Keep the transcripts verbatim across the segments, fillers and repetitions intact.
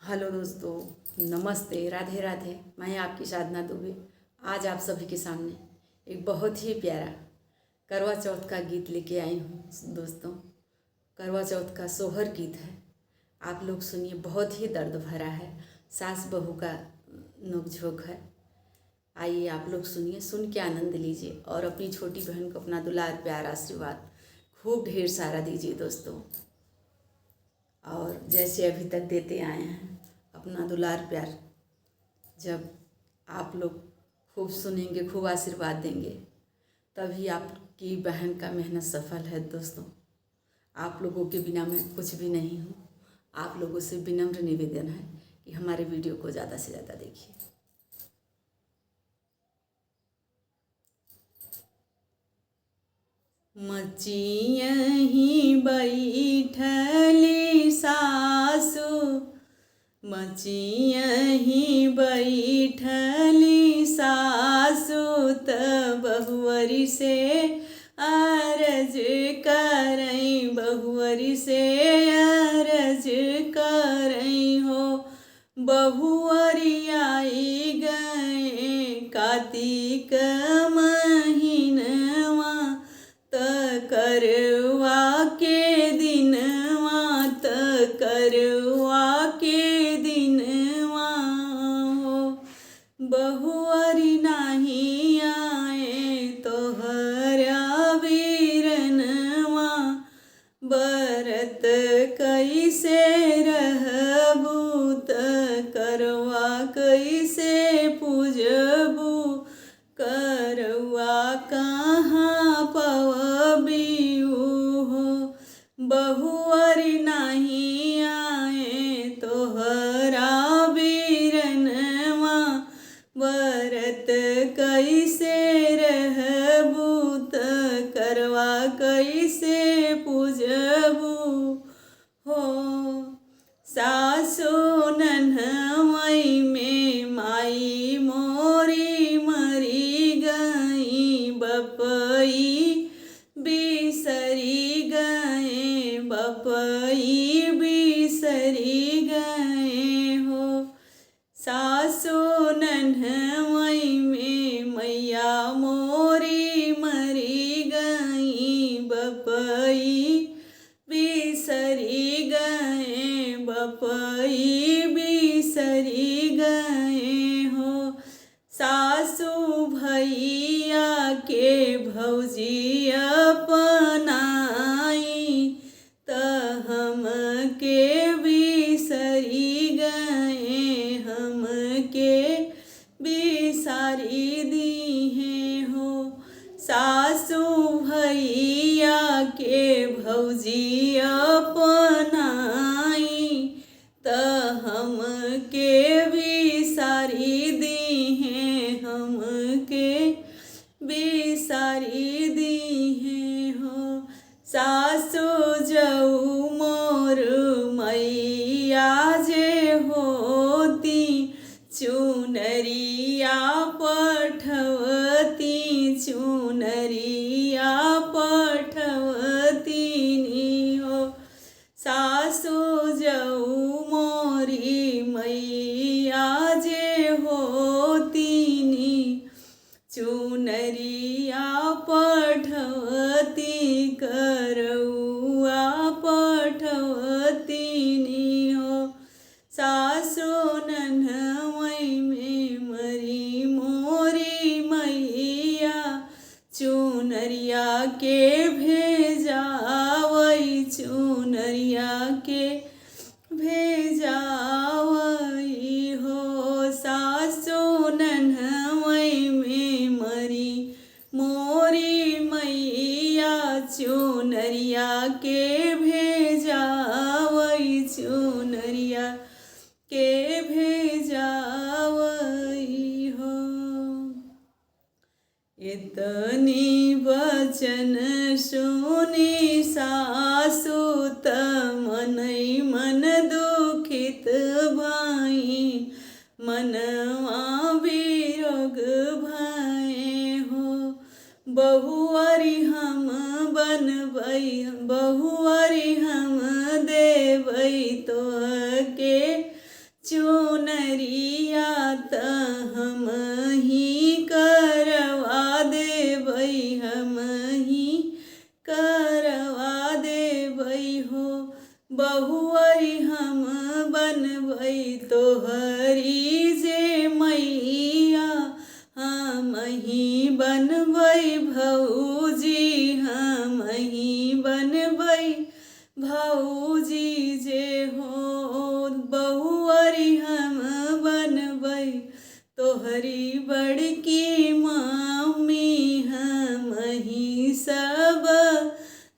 हेलो दोस्तों, नमस्ते, राधे राधे। मैं आपकी साधना दुबे आज आप सभी के सामने एक बहुत ही प्यारा करवा चौथ का गीत लेके आई हूँ दोस्तों। करवा चौथ का सोहर गीत है, आप लोग सुनिए, बहुत ही दर्द भरा है, सास बहू का नोकझोंक है। आइए आप लोग सुनिए, सुन के आनंद लीजिए और अपनी छोटी बहन को अपना दुलार, प्यार, आशीर्वाद खूब ढेर सारा दीजिए दोस्तों। और जैसे अभी तक देते आए हैं अपना दुलार प्यार, जब आप लोग खूब सुनेंगे, खूब आशीर्वाद देंगे, तभी आपकी बहन का मेहनत सफल है दोस्तों। आप लोगों के बिना मैं कुछ भी नहीं हूँ। आप लोगों से विनम्र निवेदन है कि हमारे वीडियो को ज़्यादा से ज़्यादा देखिए। मचियही बैठली सासु, मचियही बैठली सासु, त बहुअरी से अरज करई, बहुअरी से अरज करई हो। बहुअरी आई गए कातिक महीनवा, त करवा के दिनवा, त करवा के दिनवा हो। बहुअरी नाही आए तोहरा बीरनवा, बरत कैसे रहबू, त करवा कैसे पूजबू, करवा कहाँ पवबी हो। बहुअरी नाही आए तोहरा बीरनवा, बरत कैसे रहबू, त करवा कैसे पूजबू हो। सासु नन्हवई में माई मोरी मरी गई, बपई बिसरी गए, बपई बिसरी गए हो। सासु नन्हवई में मैया मोरी मरी गई, बपई बिसरी गए, बपई बिसरी गए हो। सासु भैया के भौजी अपनाई, त हमके बिसरी गए, हमके बिसारी दीहे हो। सासु भैया के भौजी अपनाई, त हमके बिसारी दीहे, हमके बिसारी दीहे हो। सासु जऊ मोर मैया जे होती, चुनरिया पठवती, चुनरिया पठवती नी हो। सासु जऊ मोरी मैया जे होती नी, चुनरिया पठवती, करौआ पठवती नी हो। सासु नन्हवई में मरी मोरी मैया, चुनरिया के भेजावई, चुनरिया के भेजावई हो। सासु नन्हवई में मरी मोरी मैया, चुनरिया के भेजावई, चुनरिया के भेजावई हो। इतनी वचन सुनी सासु त मनई मन दुखित भई, मनवा विरोग भए हो। बहुअरी हम बनबई, बहुअरी हम देबई तोहके चुनरिया त हम ही करवा देबै, हम ही करवा देबै हो। बहुअरी हम बनबै तोहरी जे मैया, हम ही बनबै भौजी, हम ही बनबै भौजी जे हो। बहुअरी हम बनबै तोहरी बड़की मम्मी, हम ही सब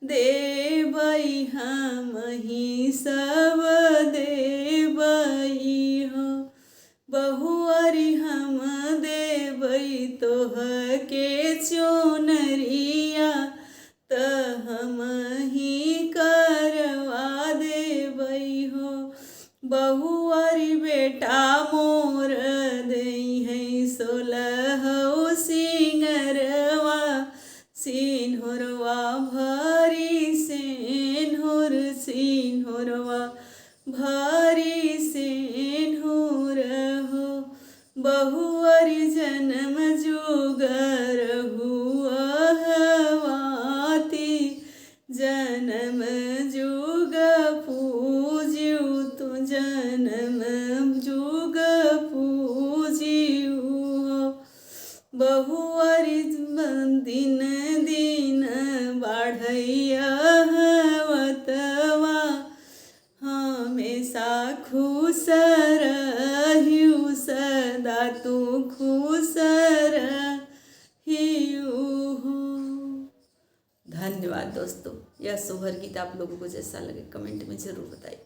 देबै, हम ही सब देबै हो। बहुअरी हम देबै तोहके चुनरिया, त हम ही करवा देबै हो। बहुअरी बेटा मोर देइहै सोलहौ सिंगरवा, सिन्होरवा भरी सेन्होर, सिन्होरवा भरी सेन्होर हो। बहुअरी जनम जुग रहुआ हवाती, जनम जुग पूजिउ तू, जनम जुग पूजिउ हो। बहुअरी दिन दिन बाढ़ैया हवतवा, हमेशा खुश रहिउ, सदा तू खुश रहिउ हो। धन्यवाद दोस्तों, यह सोहर गीत आप लोगों को जैसा लगे कमेंट में जरूर बताइए।